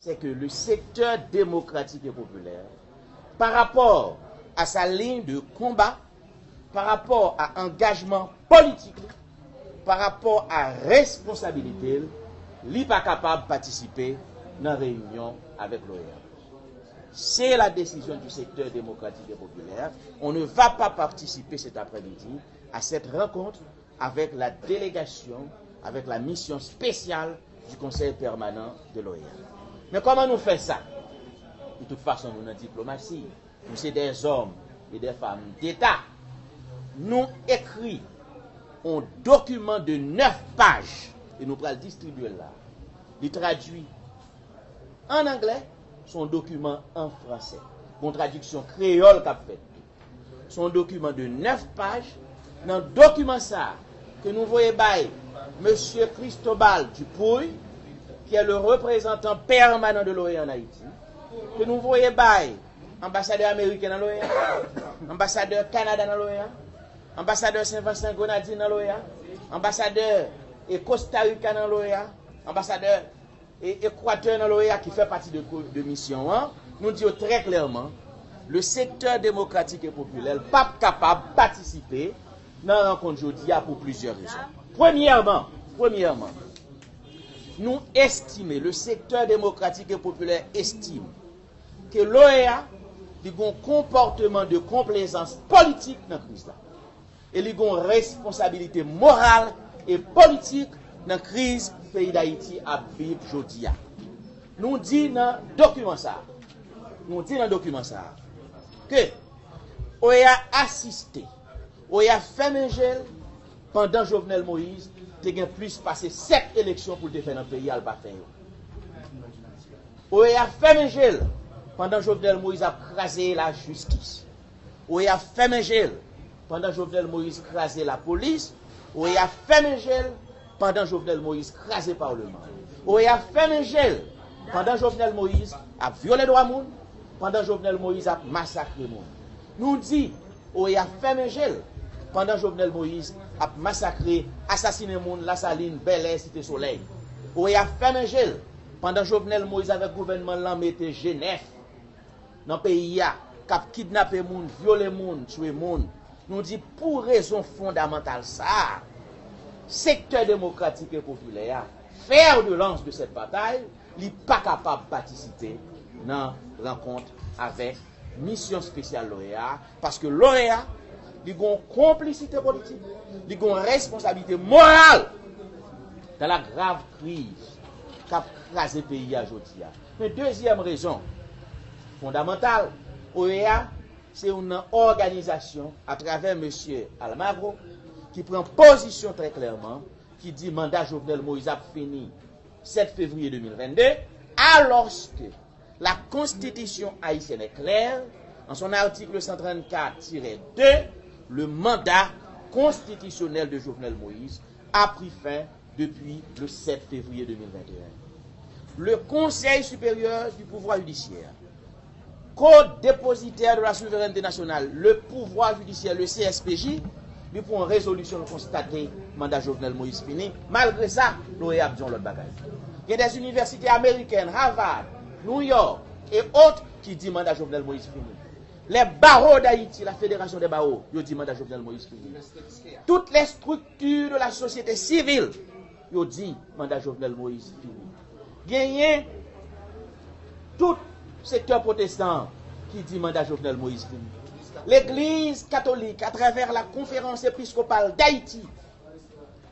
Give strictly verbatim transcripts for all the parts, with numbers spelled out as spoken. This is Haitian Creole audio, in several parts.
c'est que le secteur démocratique et populaire, par rapport à sa ligne de combat, par rapport à angajman politik li, pa rapò a responsabilite l, li pa kapab patisipe nan reyinyon avèk l'OEA. C'est la décision du secteur démocratique et populaire. On ne va pas participer cet après-midi à cette rencontre avec la délégation, avec la mission spéciale du Conseil permanent de l'OEA. Men kòman nou fè sa? De toute façon, nou nan diplomasi. Nou se des hommes et des femmes d'État. Nou ekri yon dokiman de nèf paj e nou pral distribye l la. Li tradui an anglè, se yon dokiman an fransè. Gon tradiksyon kreyòl k ap fèt tou. Se yon dokiman de nèf paj. Nan dokiman sa a, ke nou voye bay Mesye Cristobal Dupuy, qui est le représentant permanent de l'OEA en Haïti, ke nou voye bay anbasadè ameriken nan l'OEA, anbasadè Kanada nan l'OEA, anbasadè Sen Vansan Grenadin nan l'OEA, anbasadè e Costa Rica nan l'OEA, anbasadè e Ekwatè nan l'OEA ki fè pati de, de misyon an, nou di yo trè klèman, le secteur démocratique et populaire p ap kapab patisipe nan rankont jodi a pou plizyè rezon. Premyèman, premyèman, nou estime, le secteur démocratique et populaire estime, ke l'OEA li gon konpòtman de konplezans politik nan kriz la. E li gon responsabilite moral e politik nan kriz peyi Dayiti ap viv jodi a. Nou di nan dokiman sa a, nou di nan dokiman sa a, ke OEA asiste, OEA fèmen je l pandan Jovenel Moïse te gen plis pase sèt eleksyon pou l te fè nan peyi a, l pa fè yo. OEA fèmen je l pandan Jovenel Moïse ap kraze lajistis. OEA fèmen je l pandan Jovenel Moïse kraze lapolis. OEA fèmen je l pandan Jovenel Moïse kraze palman. OEA fèmen je l pandan Jovenel Moïse ap vyole dwa moun, pandan Jovenel Moïse ap masakre moun. Nou di, OEA fèmen je l pandan Jovenel Moïse ap masakre, asasinen moun Lasalin, Bèlè, Site Solèy. OEA fèmen je l pandan Jovenel Moïse avèk gouvènman l lan mete G nèf nan peyi a, k ap kidnape moun, vyole moun, tiye moun. Nou di pou rezon fondamantal sa a, sektè demokratik e popilè a, fer de lans de cette bataille, li pa kapab patisipe nan rankont avèk misyon espesyal l'OEA, paske l'OEA, li gon konplisite politik, li gon responsablite moral dans la grave crise k ap kraze peyi a jodi a. Men dezyèm rezon fondamantal, OEA se youn nan òganizasyon atravè mesye Almagro ki pran pozisyon trè klèman, ki di manda Jovenel Moïse ap fini sèt fevriye de mil vennde, alòske la Constitution haïtienne est claire, en son article cent trente-quatre tiret deux, le mandat constitutionnel de Jovenel Moïse a pris fin depuis le sept février deux mille vingt et un. Le Conseil supérieur du pouvoir judiciaire, co-dépositaire de la souveraineté nationale, le pouvoir judiciaire, le C S P J, li pran rezolisyon l konstate manda Jovenel Moïse fini. Malgre sa, l'OEA ap di yon lòt bagay. Gen des universités américaines, Harvard, New York et autres, ki di manda Jovenel Moïse fini. Les barreaux d'Haïti, la Fédération des barreaux, yo di manda Jovenel Moïse fini. Toutes les structures de la société civile, yo di manda Jovenel Moïse fini. Genyen tout sektè pwotestan ki di manda Jovenel Moïse fini. Legliz katolik, atravè la Conférence Épiscopale d'Haïti,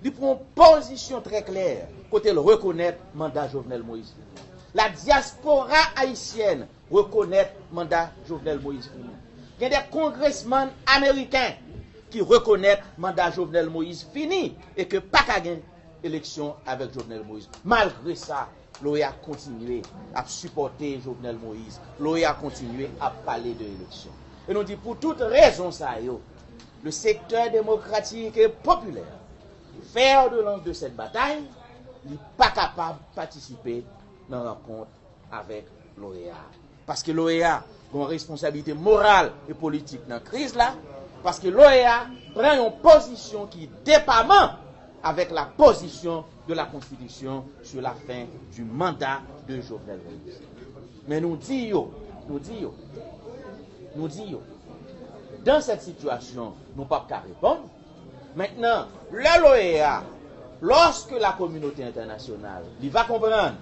li pran yon pozisyon trè klè kote l rekonèt manda Jovenel Moïse fini. La diaspora haïtienne rekonèt manda Jovenel Moïse fini. Gen de kongresmann ameriken ki rekonèt manda Jovenel Moïse fini e ke pa ka gen eleksyon avèk Jovenel Moïse. Malgre sa, l'OEA kontinye ap sipòte Jovenel Moïse. L'OEA kontinye ap pale de eleksyon. E nou di pou tout rezon sa yo, le secteur démocratique et populaire, fer de lans de cette bataille, li pa kapab patisipe nan rankont avèk l'OEA. Paske l'OEA gon responsablite moral e politik nan kriz la, paske l'OEA pran yon pozisyon ki depaman avec la position de la Constitution sur la fin du mandat de Jovenel Moïse. Men nou di yo, nou di yo, nou di yo, dans cette situation, nou p ap ka reponn. Mentnan, lè l'OEA, lorsque la communauté internationale, li va konprann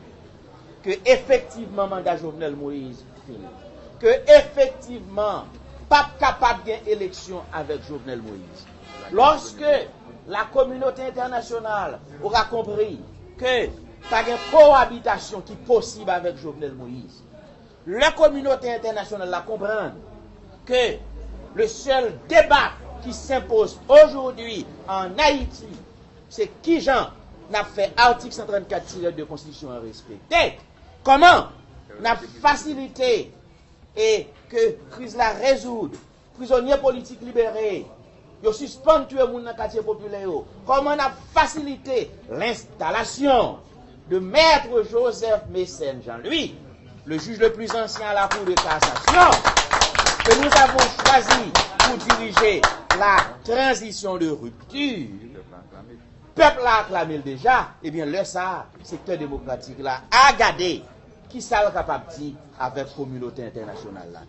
ke efektivman manda Jovenel Moïse fini, ke efektivman p ap kapab gen eleksyon avèk Jovenel Moïse. Lorsque la communauté internationale aura compris que pa gen kowabitasyon ki posib avèk Jovenel Moïse, lè kominote entènasyonal la konprann ke le seul débat qui s'impose aujourd'hui en Haïti, se kijan n ap fè atik san trannkat tirè de konstitisyon an respekte, kòman n ap fasilite e ke kriz la rezoud, prizonye politik libere, yo sispann tiye moun nan katye popilè yo, kòman n ap fasilite l'installation de Maître Joseph Mécène Jean-Louis, le juge le plus ancien à la Cour de cassation, que nous avons choisi pour diriger la transition de rupture. Pèp la aklame l deja, ebyen lè sa a, sektè demokratik la a gade kisa l kapab di avèk kominote entènasyonal la.